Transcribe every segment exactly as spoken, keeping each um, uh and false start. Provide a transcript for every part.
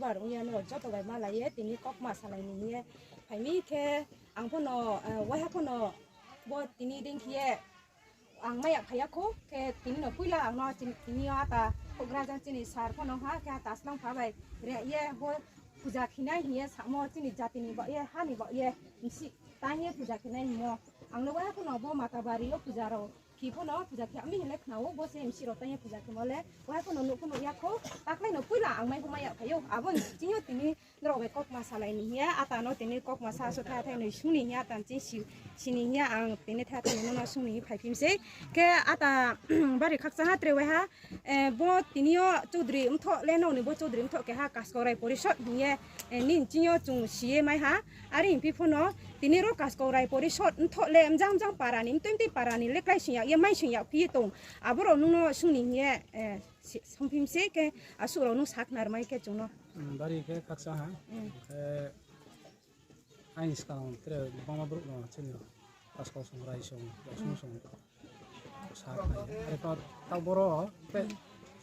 Bar ong ye nrao joto bai malai ye tini kaukma salai ni hing ye phai mi khe, ang pho no, eh, waiha pho no bo tini dei khe ye ang mai ya phai ya khou, khe tini no poila ang no chini, tini yo ata houhgra jang chini sir pho no ha, khe ata slang pha bai re ye bo puja khinai hing ye samo chini jati ni baoh ye, ha ni baoh ye, bsi tang ye puja khinai hingmo. Ang le waiha pho no bo Matabari yo puja rao khi pho no puja khe ami hing le khna ou, bo se bsi rao tang ye puja khemo le waiha pho no nuh pho nuh ya khou, taklai no poila ang mai pho mai ya phai ou. Abo ni ching yo tini nrao bai kaukma salai ni hing ye, ata no tini kaukma sa so tha thai noi sung ni hing ye, ata ching si, si ni hing ye, ang tini tha thai no no sung ni hing phai phim sei. Khe ata bari khakchang ha tre waiha, eh, bo tini yo Chaudhuri Mthoh le nrao ni bo Chaudhuri Mthoh keha Kaskau Rai Porishod hing ye, eh, nini ching yo chung si ye mai ha. Are hing phi pho no, tini ro Kaskau Rai Porishod Mthoh le mjang mjang para ni, mtui mtui para ni le klái sing ya ye, mai sing ya phi ye tong. Abo rao nung no sung ni hing ye, eh, si, sung phim sei khe, asuh rao nung sakhnari mai khe chung no. Hmm, bari khe khakchang ha. Hmm. Khe aini skang tre bangma brouh no chini Kaskau song, Rai song, Yaksung song sakhnai. Are pho taoh boro khe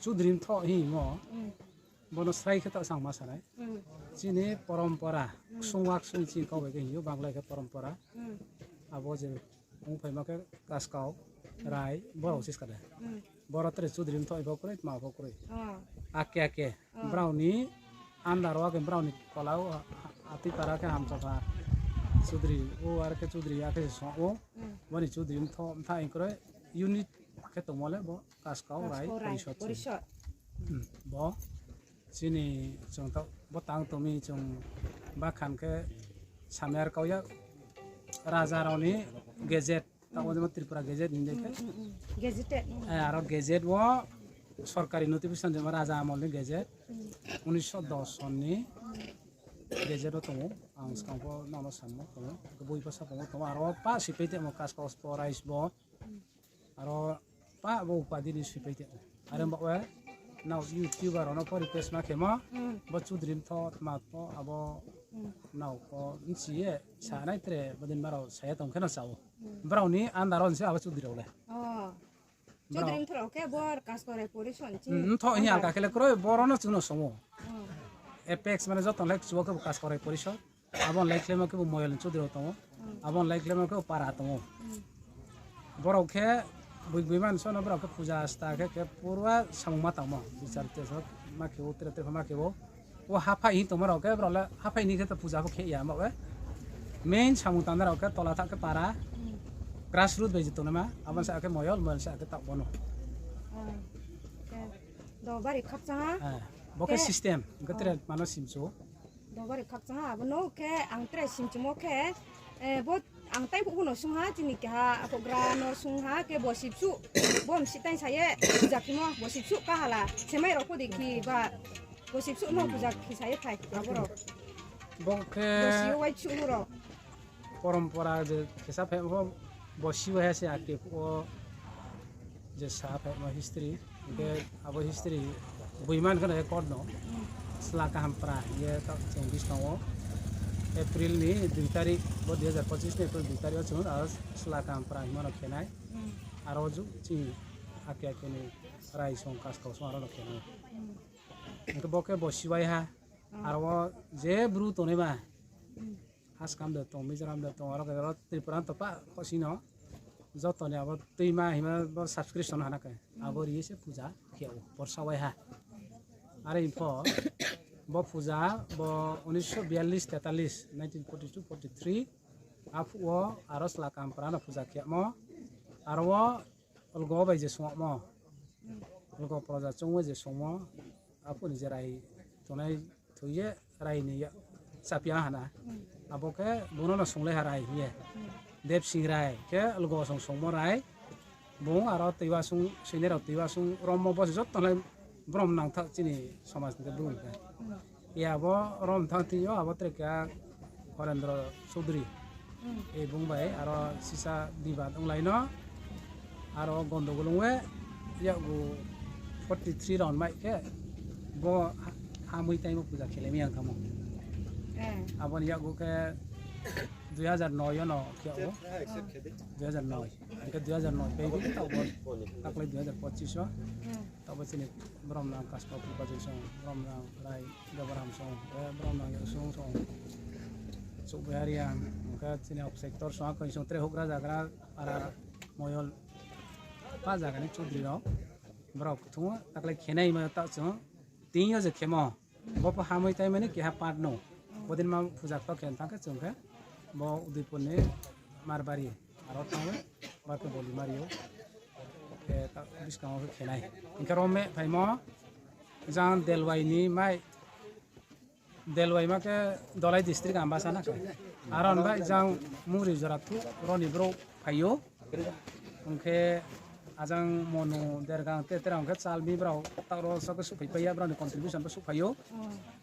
Chaudhuri Mthoh hingmo. Hmm. Bo no srai khe taoh sang ma sanai. Hmm. Chini porompora, hmm, ksung waksung chini kau bai khe hing ou, Bangla khe porompora. Hmm. Abo je ongphaimo khe Kaskau, hmm, Rai, borao, hmm, siska de. Hmm. Boro tre Chaudhuri Mthoh pho kroi, tma pho kroi. Oh. Ake ake. Oh. Brao ni under wo khe brao ni kola wo, ha, ha, atui para khe Hamchapha Chaudhuri, o are khe Chaudhuri, akhe se song ou. Hmm. Bo ni Chaudhuri Mthoh, Mthoh hing kroi, unit khe tongmo le bo Kaskau Rai Porishod. Porishod. Hmm, bo chini chung taoh bo tang tong mi chung bakhan khe samyar kau ya raja rao ni gazette, taoh bo jemo Tripura gazette hing dei khe. Hmm, hmm, hmm. Gazetted, hmm. Eh, aro gazette wo sorkari notification jemo raja amol ni gazette. Hmm. Unisho dos son ni gazette wo tong ou. Ang skang pho nrao no samo tong ou. Boi pho sa tong ou. Aro pa sipai tongmo Kaskau spo, Rai spo. Hmm. Aro pa bo upadi ni sipai tong ou. Are baoh ye nrao YouTuber rao no pho request ma khemo. Hmm. Bo Chaudhuri Mthoh, tma pho abo, hmm, nrao pho bchi ye sanai tre bodin ma rao sa ya tong khe no chá ou. Hmm. Brao ni under wo se abo Chaudhuri rao le. Oh. Brao. Chaudhuri Mthoh rao khe bo Kaskau Rai Porishod chini. Hmm, Mthoh hing ye alka khe le kroi, boro no chung no song ou. Oh. Apex mane joto lai kchu wo khe bo Kaskau Rai Porishod. Abo ni lai khlaimo khe bo Moyol ni Chaudhuri rao tong ou. Hmm. Abo ni lai khlaimo khe bo para tong ou. Hmm. Borao khe boi boi man so no borao khe puja sta khe, khe purba samung ma tangmo. Bichar tichar ma khe ou, tre tre ma khe ou. O haphai hing tongma rao khe, brao le haphai ni khe to puja pho khe ya ma we. Main samung tangnai rao khe tola thaoh khe para. Hmm. Grassroot bai je tongnaima, abo ni sa khe Moyol, Moyol sa khe taoh bo no. Hmm. Khe, do bari khakchang ha. Eh, bo khe system, hing khe tre mano simchu. Do bari khakchang ha, abo no khe ang tre simchumo khe, eh, bo ang tai phuh phuh no sung ha, chini keha houhgra no sung ha, khe bo sibsuh, bo msi tai sa ye, puja khimo, bo sibsuh kahala, semai rao pho dei khi ba, bo sibsuh no puja khi sa ye phai, abo rao. Bo khe bo si yo wai chuh rao. Porompora je kesa phaimo pho bo si waiha se ake phuh wo je sa phaimo history. Hingkhe abo history boi man kheno record no. Sla Kahampra hingye taoh chwng buskang wo April ni dui tarik, bo dui hazar pochis ni April dui tarik wo chwng aro Sla Kahampra hingma no khenai. Aro juk chini ake ake ni raisong kaskau song aro no khenai. Hingkhe bo khe bo si waiha. Aro wo je bru tongnaima. Haskam de tong, Mizoram de tong, aro khe aro Tripura to pa khosing no. Joto ni abo tuima hima bo subscription hana khe. Abo ri se puja khe o, borsa waiha. Are pho, bo puja bo unisho biyallis tetalis, nineteen forty two forty three, aphuh wo aro Sla Kahampra no puja khe mo. Aro wo Lgo bai je songmo, lgo proja chongmo je songmo, aphuh ni je rai tongnai thoi ye rai ni ya chapia hana. Abo khe bung no no songlai ha rai hingye. Debsing rai khe lgo song songmo rai. Bung aro tuiwasung, soinai rao tuiwasung rommo bo se joto nai brom nangthak chini somaj ni khe bru ni khe. Iya bo rom thang thing yo abo tre khe Horendro Chaudhary. E bung bai aro sisa bibad onglai no. Aro gondogol ong we yakgu forty three round mai khe bo ha-, hamui taimo puja khelai mi ang kamo. Abo ni yakgu khe dui hazar noi yo no khe o. Dui hazar noi. Hingkhe dui hazar noi bai di taoh bo taklai dui hazar pochis o. Tabo chini Bromnang Kaspar Purba Jensong, Bromnang Rai Gabaram song, eh, Bromnang Yaksung song, Chukbihari ang, hingkhe chini ok sector song, akoi song tre houhgra zagra, para moyol, pa zaga ni chudri rao, brao kthung, taklai khenai ma ta chung, tin yo je khemo, bo pho hamoi tai mani keha part no, bodin ma puja kto khen thang khe chung khe, bo Udaipur ni Marbari, aro thang, bar khe Bolimario, khe ta buskang wo khe khenai. Hingkhe rom me phaimo, jang Delwai ni mai, Delwai ma khe Dolai district Ambasa na khe. Aro ni bai jang Muri Jora thu, roni brouh phai ou. Hingkhe ajang Monu Dergang te terang khe Chalmi brao tauro so khe suhphai pai ya, brao ni contribution bo suhphai ou.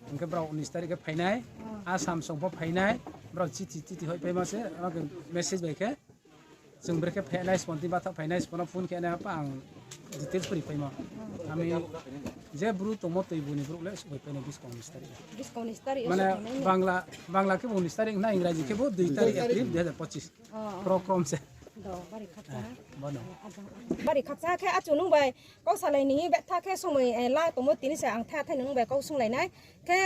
Hingkhe brao unis tarik khe phainai, Assam song pho phainai, brao chithi, chithi hoih paimo se, abo khe message bai khe. Chung brekhe phainai, sponti batha phainai, spono phone khe nai apa ang details pori paimo. Ami je bru tongmo tui buni bru le suhphai painai biskong unis tarik. Biskong unis tarik. Mane Bangla, Bangla khe bo unis tarik na, Ingraji khe bo dui tarik April dui hazar pochis. Kro krom se. Do, bari khakchang. Bono. Bari khakchang khe achu nung bai kau salai ni betha khe somoi, eh, la tongmo tini se ang tha thai nung bai kau sunglai nai. Khe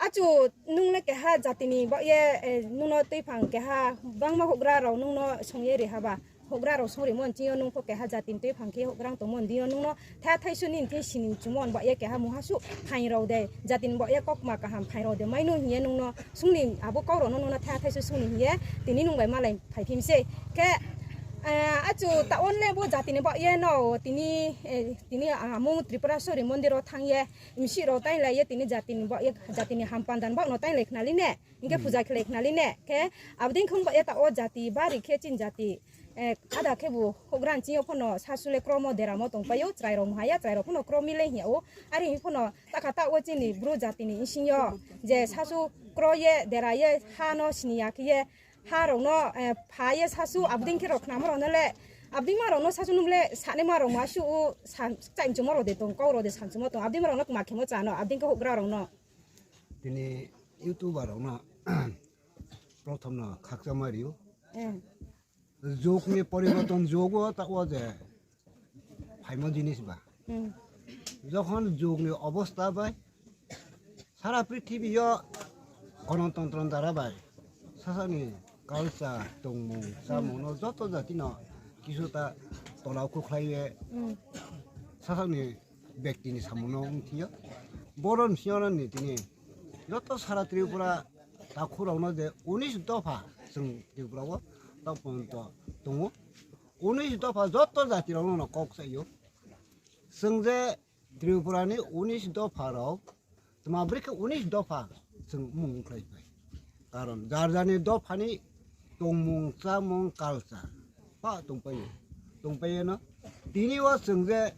achu nung le keha jati ni baoh ye, eh, nung no tuiphang keha bangma houhgra rao nung no song ye ri ha ba. Houhgra rao song rimo nching yo nung pho keha jati ni tuiphang khe houhgra tongmo nching yo nung no tha thaisu ni thing sini chumo ni baoh ye keha mungha suh phaing rao de, jati ni baoh ye kaukma kaham phaing rao de, mai nung hing ye nung no sung ni abo kau rao no nung no tha thaisu sung ni hing ye tini nung bai malai phai phi mi sei. Khe, eh, achu taoh wo le bo jati ni baoh ye no tini, eh, tini amung Tripura Sori Mondir wo thanng ye, msih rao tainglai ye tini jati ni baoh ye, jati ni hampanda ni baoh no tainglai khnali ne, hingkhe puja khelai khnali ne, khe abo dei khong baoh ye taoh wo jati bari khe chini jati, eh, ada khebu houhgra nching yo pho no sasu le kromo deramo tongpai ou, chrai rao mha ya, chrai rao pho no kro mi le hing yag ou, are hing pho no takha taoh wo chini bru jati ni bsing yo je sasu kro ye dera ye ha no sini ya khe ye, ha rao no, eh, pha ye sasu abo dei khe rao khnamo rao no le, abo dei ma rao no sasu nung le sanaima rao ma suh ou, sa-, chaimchumo rao de tong, kau rao de samchumo tong, abo dei ma rao no kma khemo cha no, abo dei khe houhgra rao no. Tini YouTuber rao no prothom no khakchangma ri ou. Jug ni poriborton jug wo taoh wo je phaimo jinis ba. Jokhon jug ni obostha bai sara prithibi yo gonotontro ni dara bai sasaoh ni culture, tongmung, chámung no joto jati no kisu ta tola kukhlai ye sasaoh ni bekti ni samung no ong thing yo. Boro ni sing yo no ni tini joto sara Tripura takhu rao no je unis dopha chwng Tripura wo taoh porjonto tong ou. Unis dopha joto jati rao no no kok chai ou. Chwng je Tripura ni unis dopha rao, tma brekhe unis dopha chwng mung khlai pai. Karon jar jar ni dopha ni tongmung, chámung, culture pha tongpai ou. Tongpai ye no tini wo chwng je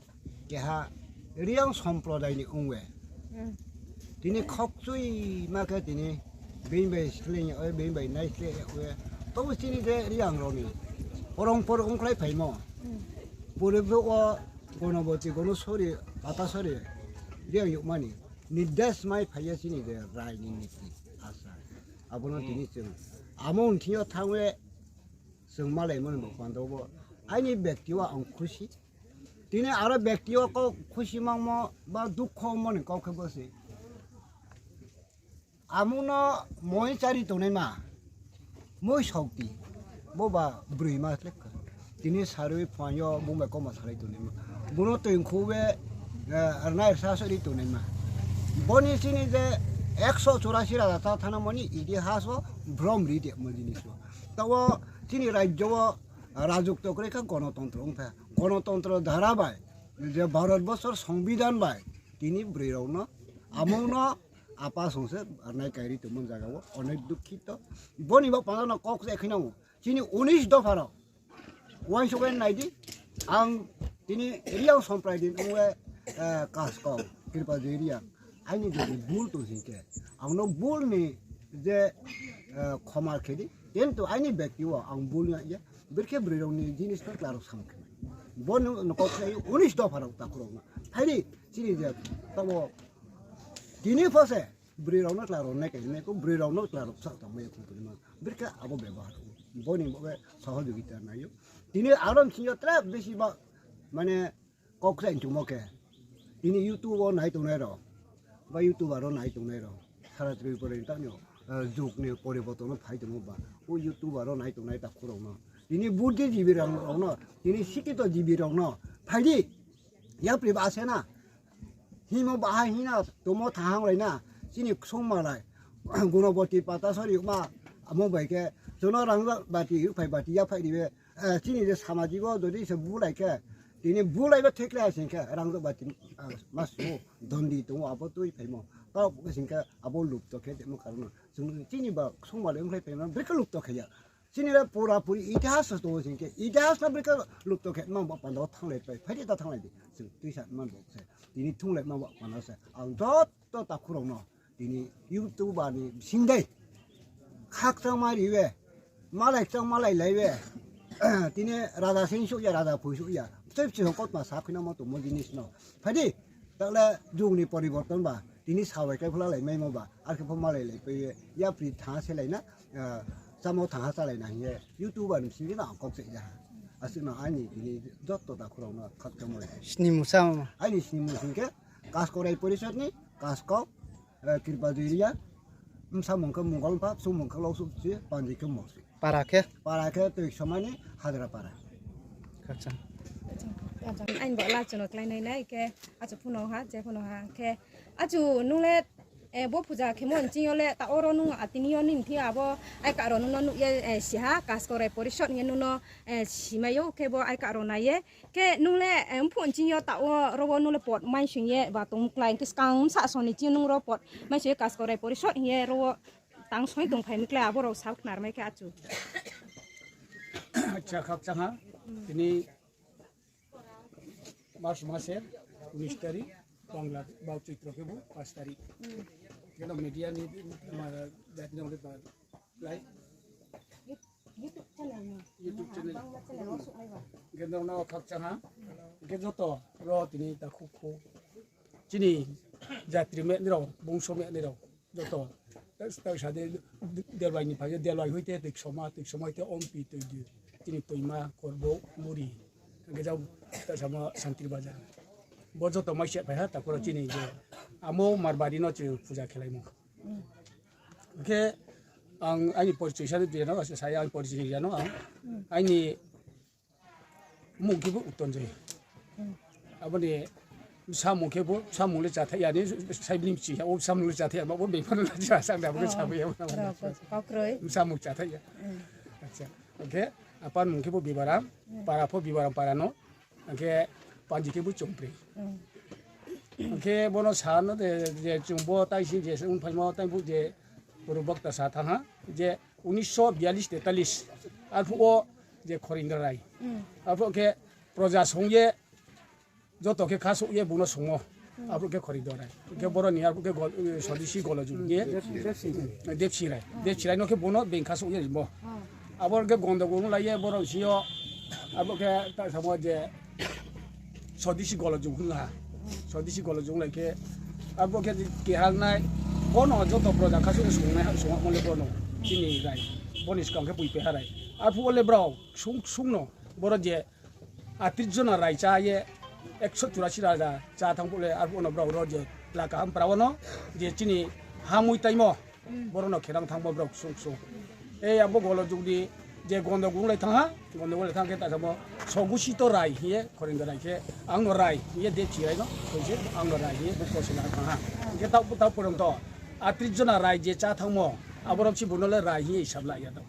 keha Reang somprodai ni ong ye tini khokchui ma khe tini being bai sleng yag ye, being bai naisleh yag ye. Tobo chini je Reang rao ni porongpor ongkhlai phaimo. Purbe wo Gonoboti, Gonosori, Patasori, Reang youhma ni nirdesh mai phai ye chini je rai ni niti asa. Abo no tini chwng amo thing yo thanng ye chwng malaimo ni bo panda wo aini bekti wo ang khusi. Tini aro bekti wo kau khusi mangmo ba dukho mo ni kau khe bo se. Amo no moi chari tongnaima, moi sokti, bo ba broima khe. Tini sarui phuaing yo bung bai kauma salai tongnaima. Bono toing khu ye, eh, rnai rsa sori tongnaima. Boni chini je ekso churasi raja ta thanamo ni itihas wo brom ri de mo jinis wo. Taoh wo chini rajyo wo rajukto kroi kha gonotontro ong kha. Gonotontro dhara bai, je Bharat borsor songbidhan bai, tini broi rao no, amung no, apa song se rnai kairi tongmo jaga wo, onek dukhito. Boni bo panda no kok se khe nang ou. Chini unis dopha rao, uaingsouh ye nai di, ang tini Reang somprodai ni ong ye, eh, Kaskau, Kripajoy Reang, aini jodi bul tong sing khe, ang no bul ni je, eh, khoma khe di, kintu aini bekti wo ang bul ya ye, brekhe broi rao ni jinis no chla rao sam khe. Bo no, no kok se unis dopha rao takhu rao no. Phai di, chini je, tamo, tini pho se, broi rao no chla rao nai khe, nai khe broi rao no chla rao sak tangmai ya khe tongma. Brekhe abo bebohar. Boni bo khe sohojogita nai ou. Tini aro sing yo tre besi ba, mane, kok se chungmo khe. Tini YouTube wo nai tongnai rao, ba YouTuber rao nai tongnai rao, sara Tripura ni tamo, eh, jug ni poriborton no phai tongmo ba, o YouTuber rao nai tongnai takhu rao no. Tini budhijibi rao, rao no, tini sikito jibi rao no, phai di, yapri ba se na. Himo bahai hina, tomo thahang lai na, chini ksung malai, Gunoboti pata sori ma, amo bai khe, jono rang bati, phai bati, ya phai ribe, eh, chini je samajik wo jodi se bulai khe, tini bulai bo thik lai sing khe, rang bati, ah, ma su, dondi tongo, abo tui phaimo. Tao sing khe, abo lupto khe, temo karon no. Chung chini ba ksung malai ongkhlai phaimo, brekhe lupto khe ya. Chini le pura puri itihas tongo sing khe, itihas no brekhe lupto khe, mang bo panda wo thanglai pai, phai di ta thanglai di. Chung tuisa mang bo se, tini thunglai mang bo panda se. Ang joto takhu rao no, tini YouTuber ni bising dei. Khakchang ma ri we, malai kchang malai lai we. Tini raja sing suh ya, raja phui suh ya. Bchoi bchoi hong kautma sa khuina mo tongmo jinis no. Phai di, taoh le jug ni poriborton ba, tini sabai khe phola lai maimo ba, ar khe pho malai lai pai ye, yapri thanng se lai na, ah, chamo thanng ha cha lai na hing ye, YouTuber ni bising dei no ang kau kchai ja ha. Asuh no aini tini joto takhu rao no khakchangmo lai. Sini mung sa ma? Aini sini mung sing khe, Kaskau Rai Porishod ni, Kaskau, eh, Kripa Juiria, bsa mung khe Mongol Pha, bsung mung khe Loksukchi, panji khe Mosri. Para khe? Para khe Toiksoma ni Hajra para. Khakchang. Aini bo la chuno klái nai nai khe, achu phuno ha, je phuno ha khe. Achu nung le, eh, bo puja khemo nching yo le, ta oro nung atini yo nini thing abo, ai karo nung no nuh ye, eh, si ha, Kaskau Rai Porishod hing ye nung no, eh, simai ou khe bo ai karo nai ye. Khe nung le, eh, mphuh nching yo ta wo ro wo nung le pot mai sing ye ba tong klái, khe skang bsa song ni ching nung ro pot mai sing ye Kaskau Rai Porishod hing ye ro wo tang soi tong phai mi klái abo rao sa khnar mai khe achu. Acha khakchang ha, tini March mas er unis tarik, Bangla bau Choitro khe bo pas tarik. Khe no media ni, ma, jat ni le ba, lai. YouTube channel ni. YouTube channel. Bangla channel wo suh nai ba. Khe no no khakchang ha. Khe joto ro tini takhu khu. Chini jatri me ni rao, bungso me ni rao. Joto. Ta, ta sa de, Delwai ni phai, Delwai hoite Toiksoma, Toiksoma hoite Ompi, Toidi. Chini Toima, Korbo, Muri. Khe jao, ta samo Santir Bazar. Bo joto mai se phai ha, takhu rao chini je. Amo Marbari no chini puja khelaimo. Khe ang aini porichoi sa di no, sa ya ang porichoi ya no ang. Aini mung khe bo Utton Joy. Abo ni samung khe bo, samung le chathai ya ni, sai bini bchi ya, o samung le chathai ya, bo befano le cha sang da, bo khe sa ya. Samung chathai ya. Acha. Khe apan mung khe bo Bibaram, para pho Bibaram para no. Ang khe panji khe bo Chongpri. Ang khe bono sa no de, je chung bo tai sing je ong phaimo tai bo je purbo bokta sa thanng ha, je unisho biyallis tetalis, arphuh wo je Khorindra Rai. Arphuh khe proja song ye, joto khe khasouh ye bung no songmo. Arphuh khe Khorindra Rai. Khe boro ni arphuh khe gol-, eh, Sodisi Golojug ye. Depsi Rai. Depsi Rai no khe bung no being khasouh ye rimo. Abo khe gondogol lai ye boro si yo. Abo khe ta samo je Sodisi Golojug hing ha. Sodisi Golojug lai khe abo khe keha nai. Bono joto proja khasouh ye songnai ha, songmo le bono. Chini Rai. Boni skang khe Buipeha Rai. Arphuh wo le brao sung, sung no. Boro je atris jona Rai chá ye, ekso churasi raja chá thanng phuh le, arphuh no brao ro je, la kaham pra wo no, je chini hamui taimo, boro no kherang thanngmo brao ksung ksung. E abo Golojug ni je gondogol lai thanng ha, gondogol lai thanng khe ta samo, Sogusito Rai hing ye, Khorindra Rai khe, ang no Rai hing ye, Depsi Rai no, koi se, ang no Rai hing ye, bo kosi na thanng ha. Hing khe ta, ta porjonto, atris jona Rai je chá thanngmo, abo rao si bung no le Rai hing ye hisab la ya ta.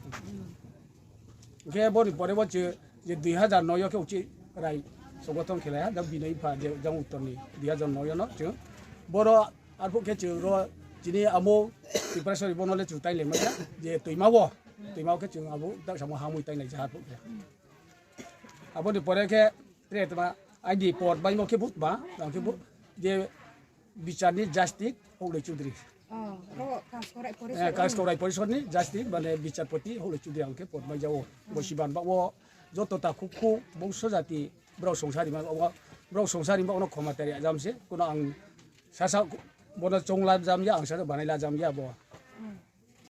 Hing khe boni pore bo chung je dui hajar noi yo khe uchih Rai sogothon khelai ha, jang Binoy Pha, je jang Uttor ni dui hajar noi yo no chung. Boro arphuh khe chung ro chini amo Tiprasari bono le chung tailai mai ya, je toima wo, toima wo khe chung abo ta samo hamui tailai ja arphuh khe. Abo ni pore khe tre tma, aini pot baimo khe bo tma, ang khe bo je bichar ni justice Houhloi Chudri. Oh, ro Kaskau Rai Porishod. Eh, Kaskau Rai Porishod ni justice, mane bicharpoti Houhloi Chudri ang khe pot mai ja ou. Bo siban ba wo joto ta khu khu bongso jati brao songsari ma wo, brao songsari ma wo no khoma tari jam se, kuno ang sasa bono chong la jam ya, ang sasa banai la jam ya bo.